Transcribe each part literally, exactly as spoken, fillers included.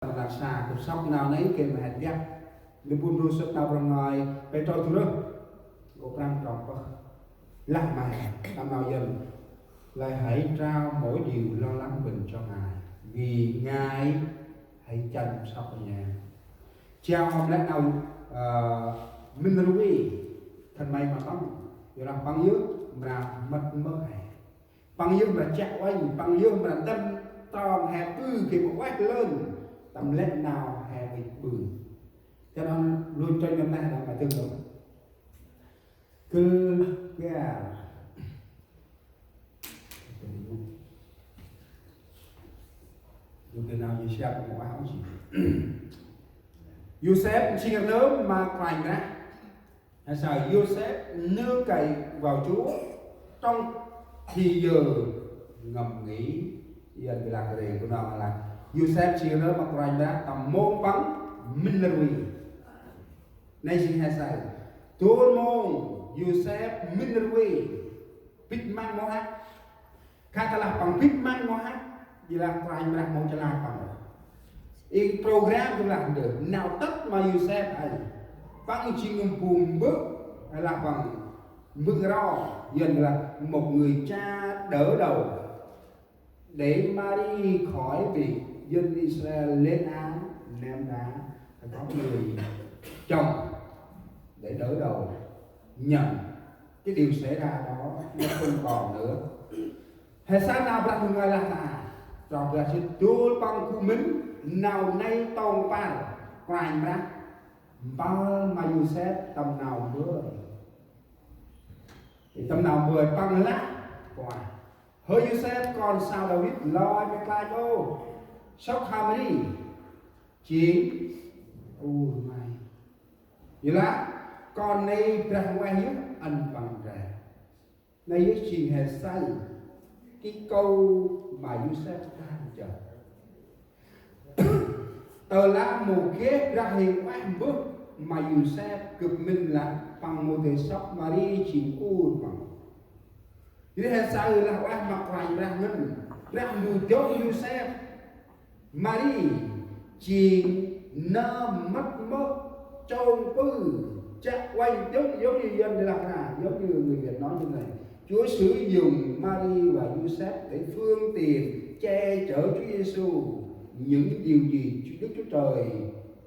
Nau sa, gâp sŏk nau nây gay ma he dak. Nơh bu ndrô sŭt nau Brah Ngơi Pêtrôs du rơh, nkô̆ prăm trong pơh. Lah ma he tâm nau Yuăn: Lại hãy trao mỗi điều lo lắng mình cho Ngài, vì Ngài hãy chăm sóc nhé. Jao ma lĕ nau, ơ, mĭn rvê khân may ma Păng, yorlah Păng yơh mra mât mơh he. Păng yơh mra chiă uănh, Păng yơh mra ntĭm trong he ƀư gay ma ueh lơn tâm lĕ nau he ƀư. Cho nên lui trôi năm nay là mà tương đồng. Cứ, cứ, à, dù khi nào Yôsep một áo gì. Yôsep jêng nơm ma Kôranh Brah. He saơ Yôsep nương cậy vào Chúa trong thì giờ ngẫm nghĩ. Yuăn bi lah ri, Bunong lah Yôsep jêng nơm ma Kôranh Brah tâm mông păng mĭn rvê. Nây jêng he saơ. Dôl mông Yôsep mĭn rvê, bĭch măng mâu hăk. Khă tơlah păng bĭch măng mâu hăk, jêh lah Kôranh Brah mâu chalơi păng. I program jêh lah ndơ, nau tât ma Yôsep ay. Păng jêng nơm bu mbơ̆, hay là păng mbơ̆ ro, Yuăn lah một người cha đỡ đầu. Để Mari khỏi bị dân Israel lên án, ném đá, có người chồng để đỡ đầu nhận cái điều xảy ra đó, nó không còn nữa. He saơ nau Brah Ndu ngơi lah ta, trong Brah Yêsu dôl păng gŭ mĭn, nau nây tông păr Kôranh Brah mpơl ma Yôsep tâm nau mbơi. Tâm nau mbơi păng lah: Ơ Yôsep, kon sau Đavid, lơi may klach ôh sŏk hŏm Mari jêng ur may. Yorlah kon nây Brah Huêng Ueh yơh ăn păng ndrel. Nây yơh jêng he saơ ki câu ma Yôsep kan chơ. Tơlah mâu geh Brah Huêng Ueh mbơh ma Yôsep, gâp mĭn lah păng mâu dơi sŏk Mari jêng ur păng. Ri he saơ lah ueh ma Kôranh Brah ngăn, Brah Ndu dŏng Yôsep, Mari jêng nơm mât mơh, chông pư, chiă uănh, giống, giống như Yuăn lah ra, giống như người Việt nói như này: Chúa sử dụng Mari và Yôsep để phương tiện che chở Chúa Giêsu, những điều gì Đức Chúa Trời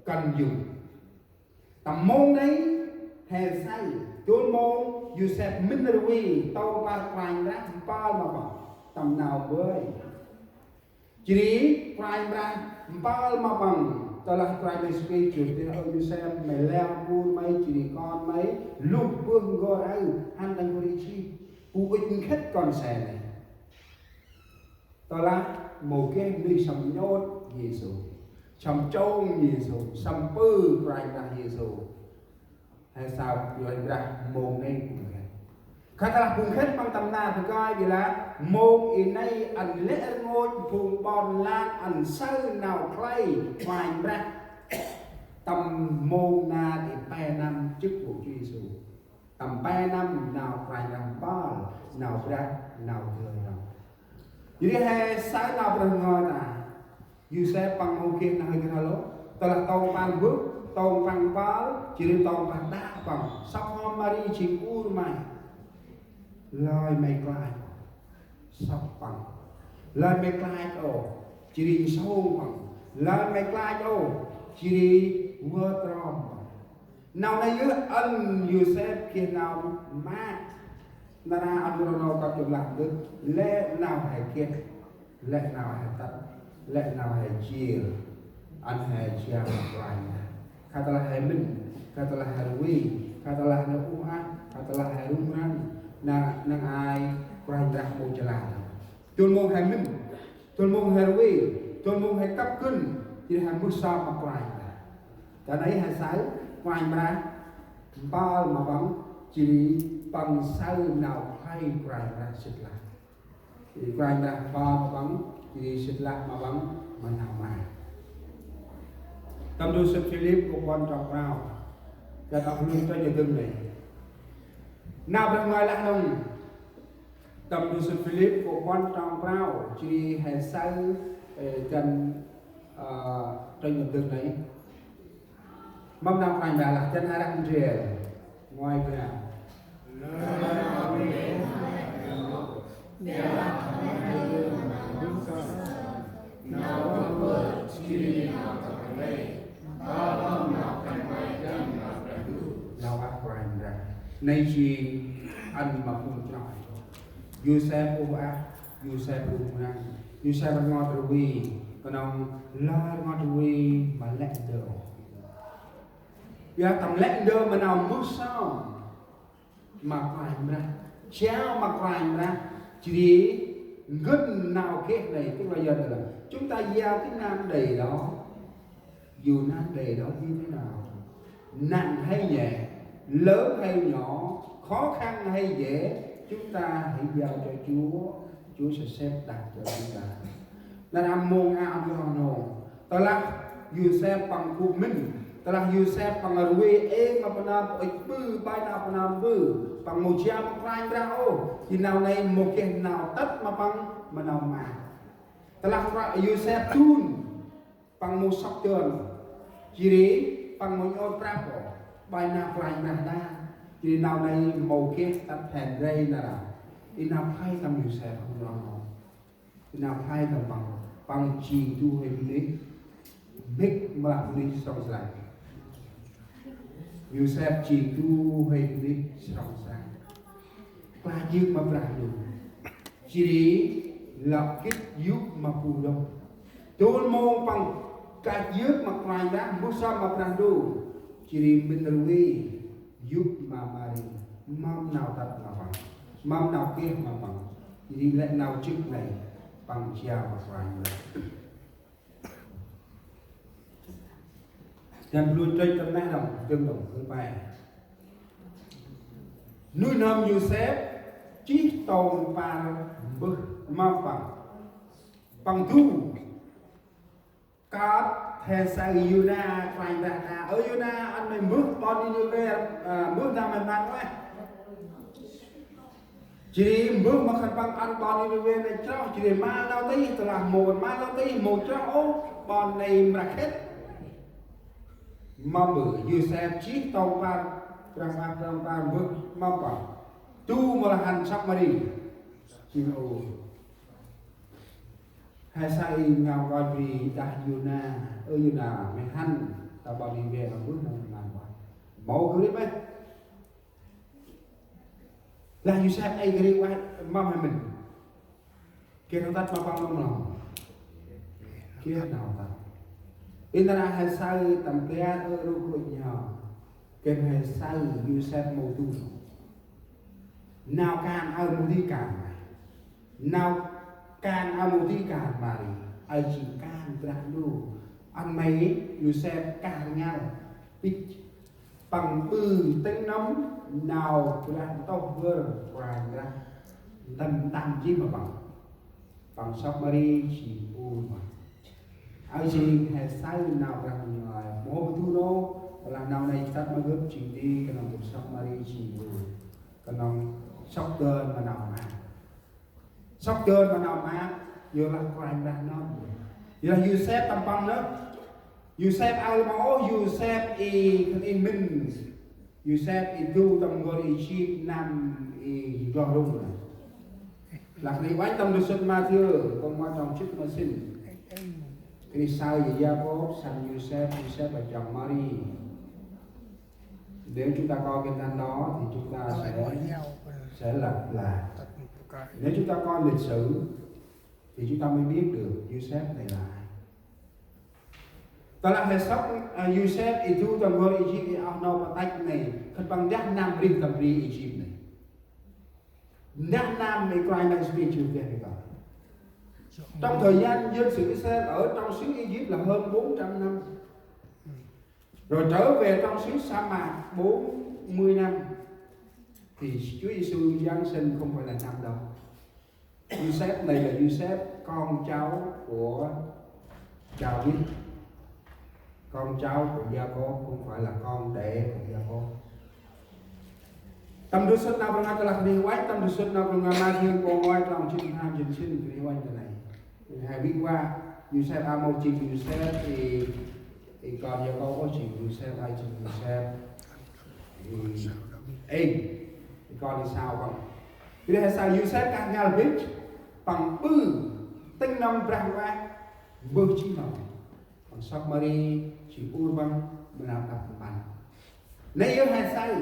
cần dùng. Tâm mông nây he saơ, dôl mông Yôsep mĭn rvê, tông păr Kôranh Brah mpơl ma păng tâm nau mbơi. Jêh ri Kôranh Brah mpơl ma păng, tơlah Kôranh Brah Yêsu Krist jŭr: Ơ Yôsep, may leo ur may, jêh ri kon may luh bơh n'gor aơ, hăn ta n'gor Êjip, bu ŭch nkhât kon se nây. Tơlah mâu geh nuyh săm nhôt Yêsu, săm chông Yêsu, săm pư Kôranh Brah Yêsu, he saơ Kôranh Brah mông nây bu nkhât. Khă tơlah bu nkhât păng tâm nar bơh kơi, bi lah mông i nây ăn lĕ rngôch phung ƀon lan ăn saơ nau khlay Kôranh Brah. Tâm mông nar i pe năm chức vụ Chúa Giêsu. Tâm pe năm nau Kôranh Brah mpơl, nau Brah, nau dơi rŏng. Jêh ri he saơ nau Brah ngơi ta. Yôsep păng mâu geh nau he geh lôh. Tơlah tông păng bơh, tông păng mpơl, jêh ri tông păng đă păng: Sŏk hŏm Mari jêng ur may. Lơi may klach ôh, sŏk păng. Lơi may klach ôh, jêh ri nsông păng. Lơi may klach ôh, jêh ri vơt rom păng. Nau nây yơh ăn Yôsep geh nau maak. Nar aơ ăn rnâu kơt jŏng lah ndơ, lĕ nau he geh, lĕ nau he tât, lĕ nau he jêr, ăn he jao ma Kôranh. Khă tơlah he mĭn, khă tơlah he rvê, khă tơlah he uh ah, khă tơlah he rŭng răng, năng, năng ai Kôranh Brah mâu chalơi. Dôl mông he mĭn, dôl mông he rvê, dôl mông he kâp gân, jêh ri he mbơh sơm ma Kôranh Brah. Ta nây he saơ Kôranh Brah mpơl ma păng, jêh ri păng saơ nau khlay Kôranh Brah sĭt lah. Jêh ri Kôranh Brah mpơl ma păng, jêh ri sĭt lah ma păng ma nau mra. Tâm ndô sŭt Philip nkô̆ puăn trong prao. Gâp đŏk lun trôi jêh dâng nây. Nau Brah Ngơi lah nông. Tâm ndô sŭt Philip nkô̆ puăn trong prao, jêh ri he saơ, ơ, dăn Ơ, trên một đường này. Mâm nau Kôranh Brah lah chân hai răng rìa. Ngoài ra. Nau ăp Kôranh Brah. Nây jêng ăn ma phung chroh. Yôsep ôh ăp, Yôsep ôh mrăng, Yôsep rngot rvê, knŏng lơi rngot rvê ma lĕ ndơ. Ƀiă tâm lĕ ndơ ma nau mbơh sơm ma Kôranh Brah, jao ma Kôranh Brah, jêh ri ngăn nau geh nây, tức là giờ này là chúng ta giao cái nan đề đó. Dù nan đề đó như thế nào, nặng hay nhẹ, lớn hay nhỏ, khó khăn hay dễ, chúng ta hãy giao cho Chúa. Chúa sẽ xếp đặt cho chúng ta. Nar aơ mông a ăn nô. Tơlah Yôsep păng gŭ mĭn, tơlah Yôsep păng rvê êng ma pnơm pơch ƀư, bai nau pnơm ƀư, păng mâu jao ma Kôranh Brah ôh, jêh nau nây mâu geh nau tât ma păng ma nau maak. Tơlah Yôsep dun, păng mâu sŏk dơn, jêh ri păng mâu nhŏt prăp ôh bai nau Kôranh Brah đă, jêh ri nau nây mâu geh tât hên rê nar aơ. I nau phay tâm Yôsep hŏ nô. I nau phay tâm păng, păng jêng du huê bunuyh, mhĭk ma lah bunuyh srăng srăng. Yôsep jêng du huê bunuyh srăng srăng. Klah jêng ma Brah Ndu. Jêh ri lăp gĭt yô̆ ma bu đŏng. Dôl mông păng kah yơk ma Kôranh Brah, mbơh sơm ma Brah Ndu. Jêh ri mĭn rvê yô̆ ma Mari, mâm nau tât ma păng, mâm nau geh ma păng. Jêh ri lĕ nau jê̆t nây păng jao ma Kôranh Brah. Dăn bu lôch trêch tâm neh đŏng, dâng đŏng, hơ pe. Nuih n'hâm Yôsep, jêh tông păr mbơh ma păng. Păng du. Kơt he saơ Yôna, Kôranh Brah đă: Ơ Yôna, ăn may mbơh ƀon Niniwê, ơ, mbơh nau may măng ueh. Jêh ri mbơh ma khân păng ăn ƀon Niniwê nây chroh, jêh ri ma nau tih, tơlah mâu ăn ma nau tih, mâu chroh ôh, ƀon nây mra khĭt. Ma mbơh, Yôsep jêh tông păr, prăng păr, prăng păr mbơh ma păng. Du mâu lah hăn sŏk Mari. Jêng ôh. He saơ i ngao nkoch bri đah Yôna: Ơ Yôna, may hăn ta ƀon Niniwê, ma mbơh nau may măng ueh. Mâu gĭt ri bêh. Lah Yôsep ê gĭt ri ueh, mâm he mĭn. Geh nau tât ma păng mâm nơh. Geh nau tât. I nar aơ he saơ tâm bar ơ rô kônh nhŏ. Geh he saơ Yôsep mâu du. Nau kan aơ mâu di kan may. Nau kan aơ mâu di kan Mari, aơ jêng kan Brah Ndu. Ăn may Yôsep kah rngal, pĭch, păng ƀư tĭng nâm nau Brah ntŭk vơr Kôranh Brah ntăm ntăm jêh ma păng. Păng sŏk Mari jêng ur ma. Aơ jêng he saơ nau Brah Ndu ngơi. Mâu bu du nô, lah nau nây tât ma gâp jêng di, knŏng gâp sŏk Mari jêng ur. Knŏng sŏk dơn ma nau maak. Sŏk dơn ma nau maak, yorlah Kôranh Brah nơh. Yorlah Yôsep tâm păng nơh. Yôsep aơ lĕ mâu ôh, Yôsep i khân i mĭn. Yôsep i du tâm n'gor Êjip năm i ndroh rŭng nơh. Lah khân i uănh tâm ndơ sŭt Mathiơ, kŏng ma trong jê̆t ma sĭn. Khân i saơ Yakôb, săn Yôsep, Yôsep a chong Mari. Nếu chúng ta coi Kinh Thánh đó thì chúng ta sẽ sẽ lặp lại. Nếu chúng ta coi lịch sử thì chúng ta mới biết được Yôsep này là ai. Tơlah he sŏk, à, Yôsep i du tâm n'gor Êjip i oh nô păng tăch nây, khân păng ndah năm rih tâm bri Êjip nây. Ndah năm i Kôranh Brah Yêsu Krist jŭr deh ri kơt. Trong thời gian dân sự Israel ở trong xứ Êjip là hơn bốn trăm năm. Rồi trở về trong xứ sa mạc bốn mươi năm. Thì Chúa Giêsu Giáng sinh không phải là năm đó. Yôsep này là Yôsep con cháu của David, con cháu của Yakôb, không phải là con đẻ của Yakôb. Tâm ndơ sŭt nau Brah Ndu ngơi tơlah khân i uănh, tâm ndơ sŭt nau Brah Ndu ngơi Mathiơ kŏng ma trong jê̆t ma pham, jê̆t ma sĭn, khân i uănh ta nây. He vĭ va. Yôsep a mâu jêng Yôsep i, i kon Yakôp ôh, jêng Yôsep a, jêng Yôsep i, êng, i kon Êsau păng. Ri he say Yôsep kah ngal bêch, păng ƀư tĭng nâm Brah Huêng Ueh mbơh jêh nơh. Păng sŏk Mari jêng ur păng ma nau đăp mpăn. Nây yơh he say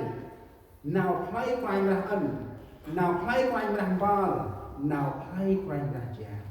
nau play Kôranh Brah ăn, nau play Kôranh Brah mpơl, nau play Kôranh Brah jao.